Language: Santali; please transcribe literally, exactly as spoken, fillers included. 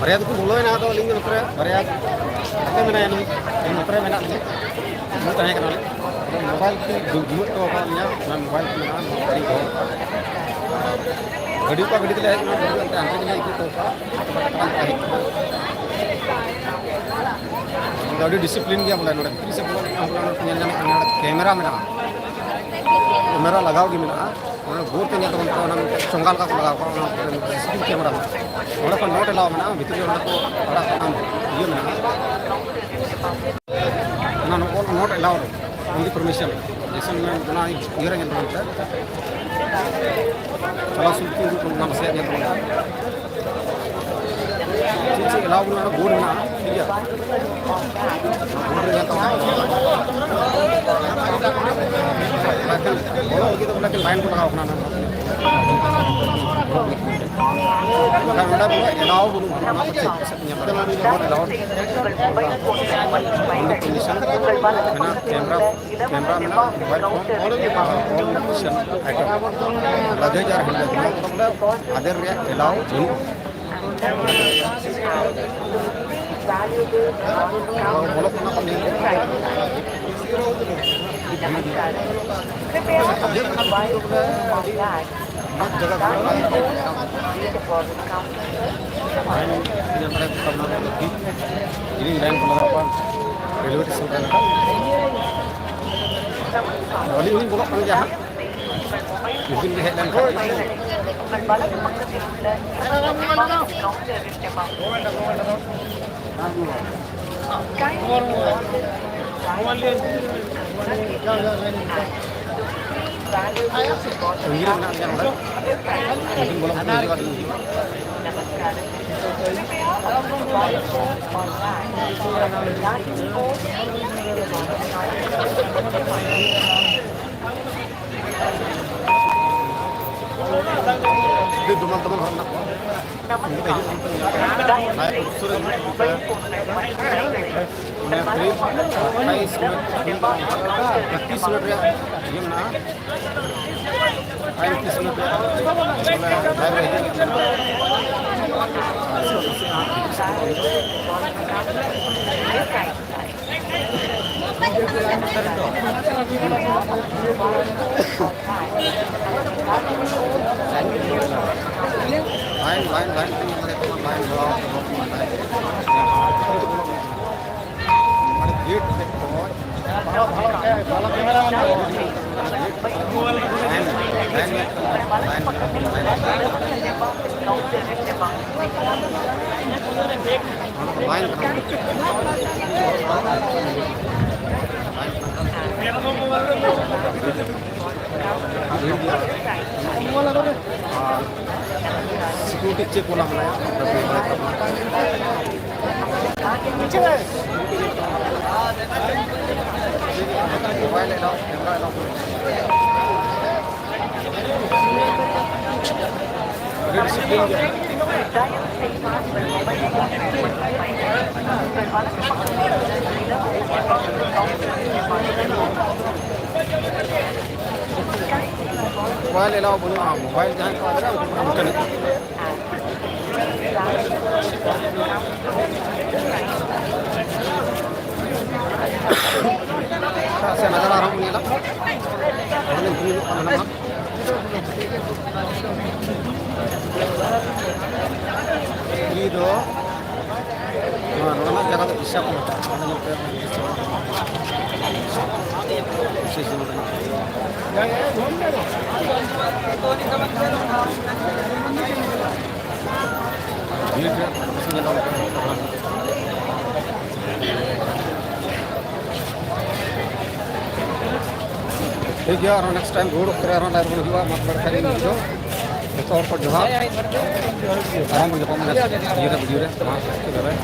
ᱵᱟᱨᱭᱟ ᱫᱚᱠᱚ ᱵᱚᱞᱚᱭᱮᱱᱟ, ᱟᱫᱚ ᱟᱹᱞᱤᱧ ᱫᱚ ᱱᱚᱛᱮ ᱨᱮ ᱵᱟᱨᱭᱟ ᱜᱟᱛᱮ ᱢᱮᱱᱟᱭᱟ, ᱱᱩᱭ ᱱᱚᱛᱮ ᱨᱮ ᱢᱮᱱᱟᱜ ᱞᱤᱧᱟ, ᱱᱩᱭ ᱛᱟᱦᱮᱸ ᱠᱟᱱᱟ᱾ ᱟᱫᱚ ᱢᱳᱵᱟᱭᱤᱞ ᱠᱚ ᱫᱩ-, ᱫᱩᱲᱩᱵ ᱦᱚᱴᱚ ᱟᱠᱟᱫ ᱞᱤᱧᱟ, ᱚᱱᱟ ᱢᱳᱵᱟᱭᱤᱞ ᱠᱚ ᱢᱮᱱᱟᱜᱼᱟ, ᱱᱚᱣᱟ ᱜᱟᱹᱰᱤ ᱠᱚ᱾ ᱜᱟᱹᱰᱤ ᱚᱠᱟ ᱜᱟᱹᱰᱤ ᱛᱮᱞᱮ ᱦᱮᱡ ᱮᱱᱟ, ᱜᱟᱹᱰᱤ ᱫᱚ ᱮᱱᱛᱮ ᱦᱟᱱᱛᱮ ᱜᱮᱞᱮ ᱤᱫᱤ ᱦᱚᱴᱚ ᱠᱟᱜᱼᱟ᱾ ᱟᱫᱚ ᱟᱹᱰᱤ ᱰᱤᱥᱤᱯᱞᱤᱱ ᱜᱮᱭᱟ ᱵᱚᱞᱮ, ᱱᱚᱰᱮ ᱵᱷᱤᱛᱨᱤ ᱥᱮᱫ ᱵᱚᱞᱚ ᱞᱮᱱᱠᱷᱟᱱ ᱵᱚᱞᱮ ᱧᱮᱞ ᱧᱟᱢᱚᱜ ᱠᱟᱱᱟ, ᱱᱚᱰᱮ ᱠᱮᱢᱮᱨᱟ ᱢᱮᱱᱟᱜᱼᱟ, ᱠᱮᱢᱮᱨᱟ ᱞᱟᱜᱟᱣ ᱜᱮ ᱢᱮᱱᱟᱜᱼᱟ᱾ ᱚᱱᱟ ᱜᱳᱞ ᱛᱮ ᱧᱮᱞ ᱛᱟᱵᱚᱱ ᱯᱮ, ᱚᱱᱟ ᱢᱤᱫᱴᱮᱱ ᱪᱚᱸᱜᱟ ᱞᱮᱠᱟ ᱠᱚ ᱞᱟᱜᱟᱣ ᱠᱟᱜᱼᱟ, ᱚᱱᱟ ᱥᱤᱥᱤ ᱴᱤ ᱵᱷᱤ ᱠᱮᱢᱮᱨᱟ ᱢᱮᱱᱟᱜᱼᱟ᱾ ᱚᱸᱰᱮ ᱠᱷᱚᱱ ᱱᱚᱴ ᱮᱞᱟᱣ ᱢᱮᱱᱟᱜᱼᱟ, ᱵᱷᱤᱛᱨᱤ ᱨᱮ ᱚᱸᱰᱮ ᱠᱚ ᱟᱲᱟᱜ ᱠᱟᱜᱼᱟ, ᱤᱭᱟᱹ ᱢᱮᱱᱟᱜᱼᱟ᱾ ᱚᱱᱟ ᱱᱚ-, ᱚᱞ not allowed, only permission. ᱡᱮᱭᱥᱮ ᱚᱱᱟ ᱤᱭᱟᱹ ᱨᱮ ᱧᱮᱞ ᱛᱟᱵᱚᱱ ᱯᱮ, ᱪᱟᱞᱟᱣ ᱥᱩᱨ ᱠᱚ ᱚᱱᱟ ᱱᱟᱥᱮᱭᱟᱜ ᱧᱮᱞ ᱛᱟᱵᱚᱱ ᱯᱮ᱾ ᱪᱮᱫ ᱪᱮᱫ ᱮᱞᱟᱣ ᱵᱟᱹᱱᱩᱜᱼᱟ, ᱚᱱᱟ ᱵᱳᱨᱰ ᱢᱮᱱᱟᱜᱼᱟ, ᱴᱷᱤᱠ ᱜᱮᱭᱟ? ᱵᱳᱨᱰ ᱨᱮ ᱧᱮᱞ ᱛᱟᱵᱚᱱ ᱯᱮ᱾ ᱵᱚᱞᱚ ᱞᱟᱹᱜᱤᱫ ᱫᱚ ᱵᱚᱞᱮ ᱞᱟᱭᱤᱱ ᱠᱚ ᱞᱟᱜᱟᱣ ᱠᱟᱱᱟ, ᱚᱱᱟ ᱵᱟᱠᱷᱟᱱ ᱚᱸᱰᱮ ᱵᱚᱞᱮ ᱮᱞᱟᱣ ᱵᱟᱹᱱᱩᱜᱼᱟ, ᱚᱱᱟ ᱠᱚ ᱪᱮᱫ ᱠᱚ ᱧᱮᱞ ᱠᱟᱱᱟ, ᱵᱟᱝ ᱮᱞᱟᱣ᱾ ᱚᱱᱞᱤ ᱠᱚᱱᱰᱤᱥᱚᱱ ᱢᱮᱱᱟᱜᱼᱟ, ᱠᱮᱢᱮᱨᱟ ᱢᱮᱱᱟᱜᱼᱟ, ᱢᱳᱵᱟᱭᱤᱞ ᱯᱷᱳᱱ, ᱚᱞ ᱠᱚᱱᱰᱤᱥᱚᱱ ᱟᱭᱴᱮᱢ᱾ ᱞᱟᱜᱮᱡᱽ ᱟᱨ ᱦᱮᱱᱰᱵᱮᱜᱽ, ᱱᱚᱣᱟ ᱠᱚᱫᱚ ᱵᱚᱞᱮ ᱟᱫᱮᱨ ᱨᱮᱭᱟᱜ ᱮᱞᱟᱣ ᱵᱟᱹᱱᱩᱜᱼᱟ᱾ ᱵᱚᱞᱚᱜ ᱠᱟᱱᱟ ᱠᱚ ᱧᱮᱞ᱾ ᱢᱚᱡᱽ ᱡᱟᱭᱜᱟ ᱠᱟᱱᱟ᱾ ᱧᱮᱞ ᱫᱟᱲᱮᱭᱟᱜ ᱠᱟᱱᱟ, ᱚᱱᱟ ᱨᱮᱭᱟᱜ ᱞᱟᱹᱠᱛᱤ ᱡᱤᱞᱤᱧ ᱞᱟᱭᱤᱱ ᱠᱚ ᱞᱟᱜᱟᱣ ᱠᱟᱜᱼᱟ ᱨᱮᱞᱣᱮ ᱥᱴᱮᱥᱚᱱ ᱨᱮ ᱞᱮᱠᱟ᱾ ᱟᱹᱞᱤᱧ ᱦᱚᱸᱞᱤᱧ ᱵᱚᱞᱚᱜ ᱠᱟᱱ ᱜᱮᱭᱟ ᱦᱟᱸᱜ, ᱢᱤᱫ ᱫᱤᱱ ᱜᱮ ᱦᱮᱡ ᱞᱮᱱᱠᱷᱟᱱ᱾ ᱛᱟᱺᱜᱤ ᱨᱮ ᱢᱮᱱᱟᱜ ᱞᱤᱧᱟ ᱱᱚᱰᱮ᱾ ᱩᱱᱠᱤᱱ ᱵᱚᱞᱚ ᱠᱟᱛᱮ ᱦᱤᱡᱩᱜᱼᱟ, ᱟᱹᱞᱤᱧ ᱦᱤᱡᱩᱜᱼᱟ᱾ ᱟᱹᱰᱤ ᱫᱚᱢᱟᱞ ᱫᱚᱢᱟᱞ ᱦᱚᱲ ᱢᱮᱱᱟᱜ ᱠᱚᱣᱟ᱾ ᱱᱚᱣᱟ ᱥᱩᱨ ᱨᱮ ᱢᱮᱱᱟᱜ ᱠᱚᱣᱟ᱾ ᱢᱟᱱᱮ ᱠᱚᱨᱤᱵ ᱟᱴᱷᱟᱭᱤᱥ ᱢᱤᱱᱤᱴ, ᱯᱮᱸᱛᱤᱥ ᱢᱤᱱᱤᱴ ᱨᱮᱭᱟᱜ ᱤᱭᱟᱹ ᱢᱮᱱᱟᱜᱼᱟ᱾ ᱯᱮᱸᱛᱤᱥ ᱢᱤᱱᱤᱴ ᱨᱮᱭᱟᱜ ᱢᱟᱱᱮ ᱴᱟᱭᱤᱢ ᱨᱮ ᱦᱤᱡᱩᱜ ᱠᱟᱱᱟ᱾ ᱞᱟᱭᱤᱱ, ᱞᱟᱭᱤᱱ, ᱞᱟᱭᱤᱱ ᱛᱮ ᱧᱮᱞ ᱫᱟᱲᱮᱭᱟᱜ ᱠᱟᱱᱟ, ᱞᱟᱭᱤᱱ ᱫᱚ ᱢᱟᱱᱮ ᱜᱮᱴ ᱴᱷᱮᱡ ᱠᱷᱚᱱ ᱞᱟᱭᱤᱱ, ᱞᱟᱭᱤᱱ, ᱞᱟᱭᱤᱱ, ᱞᱟᱭᱤᱱ᱾ ᱟᱨ ᱥᱤᱠᱩᱨᱤᱴᱤ ᱪᱮᱠ ᱵᱟᱞᱟ ᱢᱮᱱᱟᱭᱟ᱾ ᱢᱳᱵᱟᱭᱤᱞ ᱮᱞᱟᱣ ᱵᱟᱹᱱᱩᱜᱼᱟ, ᱢᱳᱵᱟᱭᱤᱞ ᱡᱟᱦᱟᱸᱭ ᱠᱚ ᱟᱫᱮᱨᱟ ᱩᱱᱠᱩ ᱠᱚ ᱢᱩᱪᱟᱹᱫ ᱮᱫᱟ᱾ ᱥᱮ ᱱᱟᱡᱟᱨᱟ ᱟᱨᱦᱚᱸ ᱧᱮᱞᱟ᱾ ᱱᱚᱰᱮ ᱵᱷᱤᱲ ᱠᱟᱱᱟ ᱱᱟᱦᱟᱜ᱾ ᱩᱱᱤ ᱫᱚ ᱱᱚᱣᱟ, ᱱᱚᱣᱟ ᱨᱮᱱᱟᱜ ᱡᱟᱭᱜᱟ ᱫᱚ ᱤᱥᱟ ᱠᱚ ᱢᱮᱛᱟᱜᱼᱟ᱾ ᱚᱱᱟ ᱧᱮᱞ ᱛᱮ ᱵᱤᱥᱮᱥ ᱫᱚ ᱵᱟᱹᱱᱩᱜᱼᱟ᱾ ᱵᱷᱤᱲ ᱨᱮᱭᱟᱜ ᱠᱚᱢᱯᱤᱴᱤᱥᱚᱱ ᱧᱮᱞᱚᱜ ᱠᱟᱱᱟ᱾ ᱴᱷᱤᱠ ᱜᱮᱭᱟ, ᱟᱨᱦᱚᱸ ᱱᱮᱠᱥᱴ ᱴᱟᱭᱤᱢ ᱨᱩᱣᱟᱹᱲᱚᱜ ᱠᱟᱱᱟ, ᱟᱨᱦᱚᱸ ᱞᱟᱭᱤᱵᱷ ᱵᱚᱱ ᱦᱤᱡᱩᱜᱼᱟ᱾ ᱢᱟ ᱛᱚᱵᱮ ᱠᱷᱟᱡ ᱤᱧ ᱫᱚ ᱡᱚᱛᱚ ᱦᱚᱲ ᱠᱚ ᱡᱚᱦᱟᱨ᱾ ᱟᱨᱦᱚᱸ ᱵᱚᱱ ᱧᱟᱯᱟᱢ ᱱᱮᱠᱥᱴ ᱤᱭᱟᱹ ᱨᱮ, ᱵᱷᱤᱰᱤᱭᱳ ᱨᱮ᱾ ᱢᱟ ᱴᱷᱤᱠ ᱜᱮᱭᱟ, ᱵᱟᱭ᱾